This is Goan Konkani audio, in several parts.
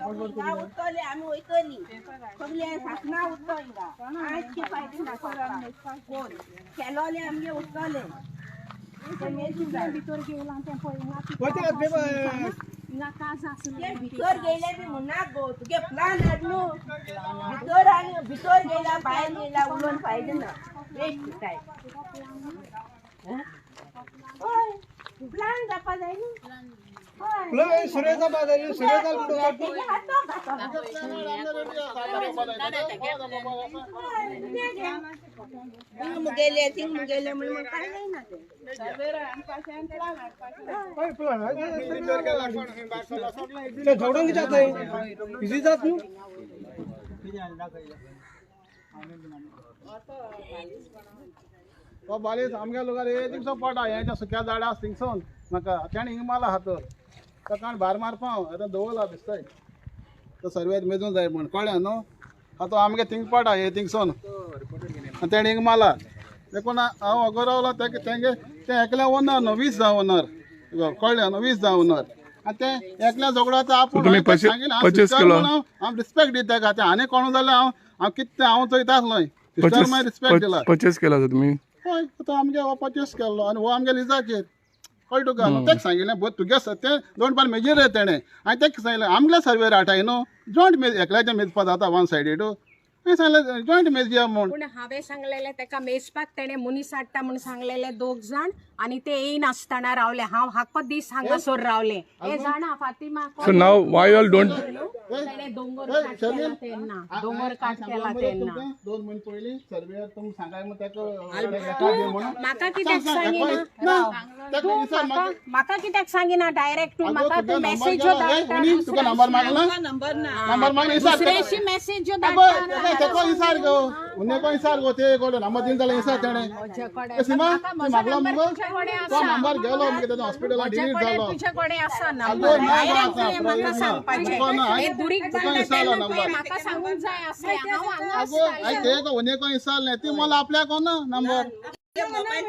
उरतले आमी वयतली सगळे सासना उरतो हिंगा आयची फायदे ना कोण केलोले आमगे उरतले भितर गेला तें पळयना भितर गेले बी म्हणना गो तुगे प्लान हाड न्हू भितर आनी भितर गेला भायर गेला उलोवन फायदे ना वेस्ट टायम हय प्लान जावपा जाय न्हू हय सुरेश जावपा जाय न्हू सुरेश मुगेले थिंग मुगेले म्हणून काय जायना तें ते झगडोंक जाता इजी जात न्हू तो बालीस आमगे लोकांक हे थिंगसो पडटा हें सुक्या झाडां आसा थिंगसून म्हाका तेणें हिंगा मारला हात ताका भार मारपा हांव आतां दवरला बेश्टोय तो सर्वेर मेजून जाय म्हण कळ्ळें न्हू आतां आमगे थिंग पडटा हे थिंगसून आनी तेणें हिंगा मारला देखून हांव अगो रावला तेंगे तें एकल्या ओनर न्हू 20 जाण ओनर कळ्ळें न्हू 20 जाण ओनर आनी तें एकल्या झगडो आपूण हांव रिस्पेक्ट दिता तेका तें आनी कोण जाल्यार हांव हांव कितें हांव चोयता आसलो सिस्टर मागीर रिस्पेक्ट दिला. परचेस केला तुमी? हय तो आमगे हो परचेस केल्लो आनी हो आमगे लिजाचेर कळ्ळें तुका न्हू तेका सांगिल्लें बरें तुगे तें दोन पान मेजीर तेणें हांवें तेका सांगलें आमगेल्या सर्वेर हाडटाय न्हू जॉयंट मेज एकल्याचें मेजपा जाता वन सायडीड हांवें सांगलें जॉयंट मेजया म्हूण. पूण हांवें सांगलेलें तेका मेजपाक तेणें मनीस हाडटा म्हूण सांगलेलें दोग जाण आनी ते येयनासतना रावले. हांव हाको दीस हांगासर रावलें हे जाणा Fatima. So now why all don't तेणें दोंगर काट केला तेन्ना दोंगर काट केला तेन्ना 2 म्हयने पयलीं सर्वेयर तुमी सांगाय म्हूण तेका म्हाका कित्याक सांगिना म्हाका कित्याक सांगिना डायरेक्ट तूं म्हाका तूं मेसेजो धाडटा तुका नंबर मागला नंबर मागला दुसऱ्याशी मेसेजो धाडटा तेको इसार गो उन्हें इसार गो ते कोण नंबर दिल जाल्यार इसार तेणें सीमा मागला मुगो तो नंबर गेलो मगे तेजो हॉस्पिटलान डिलीट जालो तुजे कडेन आसा नंबर डायरेक्ट तुवें म्हाका सांगपाचें हे दुरीग बांदता तेन्ना तुवें म्हाका सांगूंक जाय आसलें. हांव हांगा आगो ते उन्हें इसारलें ती मला आपल्याक ना नंबर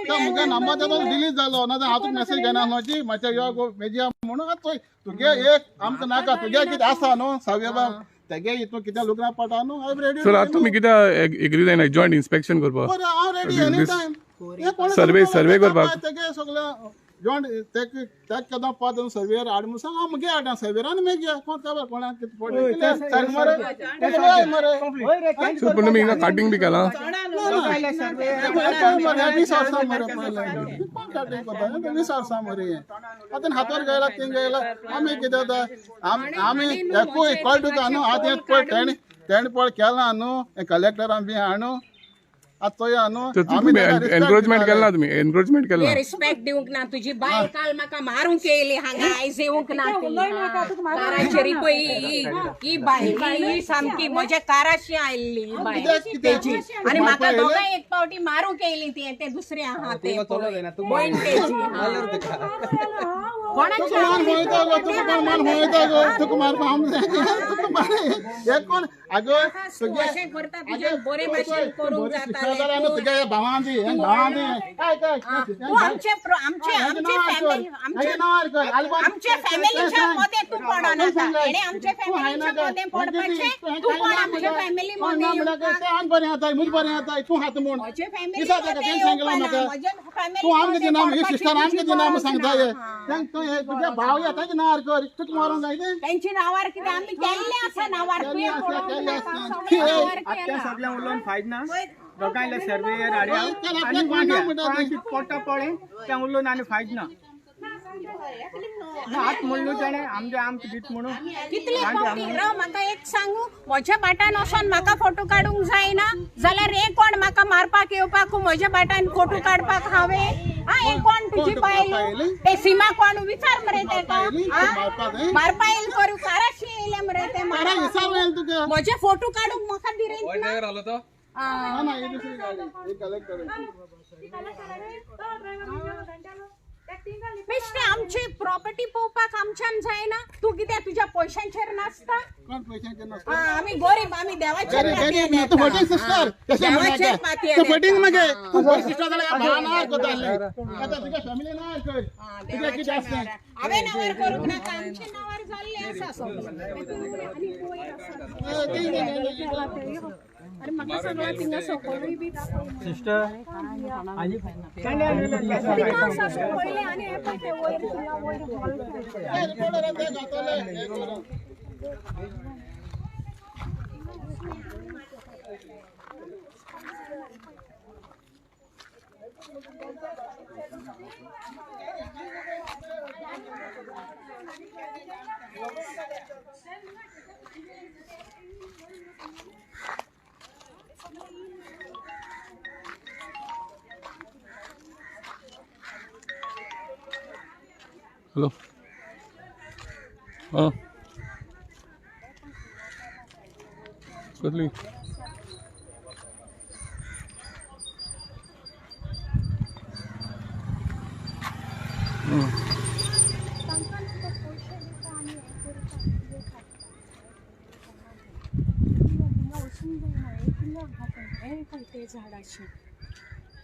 तो मुगे नंबर तेजो डिलीट जालो ना हांव तुका मेसेज घेना आसलो जी म्हाज्या यो गो मेजया म्हणून चोय तुगे एक आमकां नाका तुगे कितें आसा न्हू सावय बाब तेगे हितून कितें लुगरां पडटा न्हू I ready. Sir आतां तुमी कित्याक एग्री जायना जॉयंट इन्स्पेक्शन करपाक? बरें हांव ready any time survey survey करपाक तेगे सगळें जॉयंट तेक तेक केदो पाद सर्वेर हाड म्हूण सांग हांव मुगे हाडटा सर्वेर आनी मागीर कोण खबर कोणाक कितें पडलें सारकें मरे मरे. सर पूण तुमी हिंगा काटींग बी केलां? 20 वर्सां मरे पयलें कोण काटींग करता 20 वर्सां मरे आतां हातार गेला थिंग गेला आमी कितें जाता आमी एकूय कळटा तुका न्हू आतां पळय तेणें तेणें पळय केलां न्हू कलेक्टरान बी हाडू आतां न्हू एनक्रोचमेंट केला तुमी? एनक्रोचमेंट केला रिस्पेक्ट दिवंक ना तुजी बायल काल म्हाका मारूंक येयली हांगा आयज येवंक ना काराचेर पळय ही बायल ही सामकी म्हज्या काराशी आयिल्ली ही बायल तेजी आनी म्हाका दोगांय एक फावटी मारूंक येयली ती तें दुसरें आहा तें भयण तेजी. तुका मान भोंवयता गो तुका कोण मान भोंवयता गो तुका मारपा तुका मार हे कोण आगो अशें करता तुज्यान बरे भाशेन करूंक जातालें तुगे भावां दी भावां दी तूं आमचे आमचे आमचे फॅमिली आमचे आमचे फॅमिलीच्या मदें तूं पडनाका हेणें आमचे फॅमिलीच्या मदें पडपाचें तूं कोण आमचे फॅमिली मदें बरें जाता म्हूण बरें जाता तूं हात म्हूण म्हजे फॅमिली मदें येवपाना म्हजे फॅमिली तूं आमकां दिना ही सिस्टर आमकां दिना म्हूण सांगता हे तूं तुज्या भाव या तांच्या नांवार कर तुका मारूंक जाय तें तेंच्या नांवार कितें आमी केल्लें आसा नांवार तुवें पळोवंक नाका आतां सगळें उलोवन फायद ना दोगांयले सर्वेयर हाडया आनी पोटा पळय तें उलोवन आनी फायद ना. हात म्हणलो तेणें आमचे आमकां दीत म्हणून कितले फावटी राव म्हाका एक सांगू म्हज्या बाटान वचोन म्हाका फोटो काडूंक जायना जाल्यार हे कोण म्हाका मारपाक येवपाक म्हज्या बाटान फोटो काडपाक हांवें हे कोण तुजी बायल ते सीमा कोण विचार मरे तेका मारपा येयल करूं काराशी येयले मरे ते म्हजे फोटो काडूंक म्हाका दिरेंत ना. बेश्टे आमची प्रॉपर्टी पळोवपाक आमच्यान जायना तूं तूं कितें तुज्या पयशांचेर नाचता? कोण पयशांचेर नाचता? आमी गरीब, आमी देवाचेर गरीब. तूं फटींग सिस्टर, देवाचेर तूं फटींग मगे. तूं बरी सिस्टर जाल्यार भाव नार करता आसली, आतां तुज्या फॅमिली नार कर, तुज्या कितें आसलें हांवें नांवार करूंक नाका, आमच्या नांवार जाल्लें आसा सगळें. आनी म्हाका सगळं थिंगा सकयलूय बी दाखय. सिस्टर आनी थिंगा आसा सकयलें आनी हें पळय तें वयर थिंगा वयर हॉल. हॅलो, हां कसली? झाडाची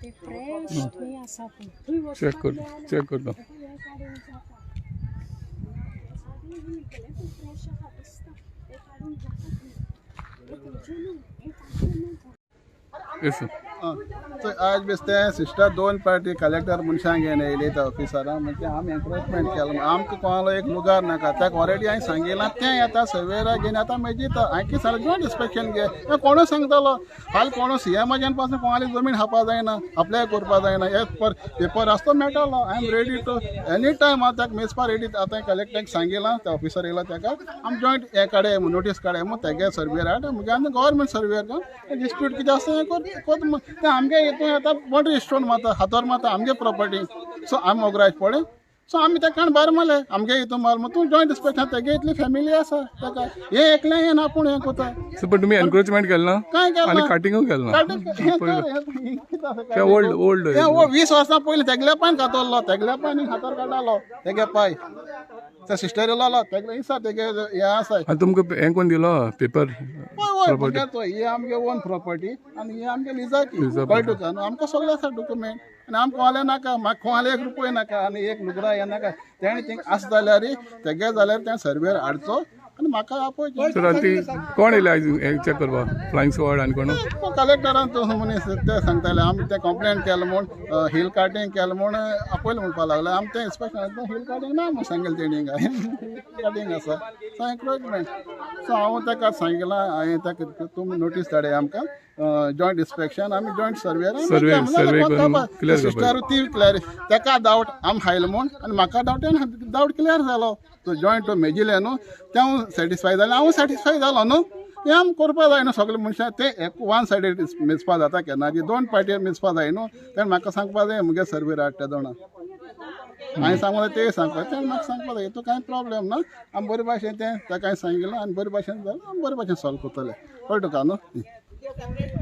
ते फ्रेश थंय आसा, थंय चेक कर, चेक करता. Yes sir. आज बेस्ते सिस्टर दोन पार्टी कलेक्टर मनशांक घेवन येयले त्या ऑफिसरां, म्हणजे आमी एन्क्रोचमेंट केलां. आमकां कोणालो एक लुगार नाका, ताका ऑलरेडी हांवें सांगिलां, तें येता सर्वेरा घेवन येता मेजिता. हांवें कितें सांगलें, जॉयंट इन्स्पेक्शन घे. हें कोणूय सांगतलो, हाल कोणू सीएमाच्यान पासून कोणाली जमीन खावपा जायना, अप्लाय करपा जायना. हे पेपर आसतो मेळटलो. I am ready to any time. हांव ताका मेजपा रेडी. आतां कलेक्टराक सांगिलां, त्या ऑफिसर येयला ताका आमी जॉयंट हें काडया म्हूण, नोटीस काडया म्हूण. तेगे सर्वेर हाड, मुगे आनी गव्हर्मेंट सर्वेर डिस्प्यूट कितें आसा तें कोत. तें आमगे हितून येता बाउंड्री स्टोन मारता, हातोर मारता आमगे प्रॉपर्टी. सो आमी मोगराज पळय, सो आमी ताका काण भायर मारले, आमगे हितून मार तूं जॉयंट इन्स्पेक्शन. तेगे इतली फॅमिली आसा ताका, हें एकलें हें ना पूण हें कोता. सो पण तुमी एन्क्रोचमेंट केलें ना? कांय केलें आनी काटिंगूय केलें ना? तें ओल्ड ओल्ड तें 20 वर्सां पयलीं तेगल्या पायन कातरलो, तेगल्या पायन हातार काडटालो तेगे पाय. ते सिस्टर येयलो तेगले आसा तेगे हें आसा. आनी तुमकां हें कोण दिलो पेपर? हय हय, ही आमगे ओन प्रॉपर्टी आनी ही आमगे लिजाची, कळटा तुका न्हू. आमकां सगळें आसा डॉक्युमेंट. आनी आमकां कोणाले नाका, म्हाका कोणाले एक रुपया नाका आनी एक लुगरां हें नाका. तेणें थिंग आसा जाल्यार तेगे जाल्यार तें सर्वेर हाडचो आनी म्हाका आपोवचें. सर आनी ती कोण येयले आयज हें चॅक करपाक? फ्लायंग स्क्वॉड आनी कोण? कलेक्टरान तो मनीस ते सांगताले आमी तें कंप्लेन केलें म्हूण, हिल कार्टींग केलें म्हूण आपयलें म्हणपाक लागले. आमी तें इन्स्पेक्शन हिल कार्टींग ना म्हूण सांगलें तेणी, हिंगा कार्टींग आसा. So encroachment. सो हांव ताका सांगिलां, हांवें ताका तुमी नोटीस धाडया आमकां जॉयंट इन्स्पेक्शन, आमी जॉयंट सर्वेर सिस्टर ती क्लियर. ताका डावट आमी हायल म्हूण आनी म्हाका डावट, डावट क्लियर जालो. तो जॉयंट मेजिलें न्हू, तें हांव सॅटिस्फाय जालें, हांव सॅटिस्फाय जालो न्हू. हें आमी करपा जाय न्हू सगळे मनशां. तें एक वन सायडेड मेजपा जाता केन्ना, दोन पार्टीर मेजपा जाय न्हू. तेणें म्हाका सांगपा जाय मुगे सर्वेर हाडटा जाणा. हांवें सांगलें तें सांगपा, तेणें म्हाका सांगपा जाय हितून कांय प्रॉब्लेम ना. आमी बरे भाशेन तें ताका हांवें सांगिलां आनी बरे भाशेन जालें, आमी बरे भाशेन सॉल्व करतले. कळटा तुका न्हू?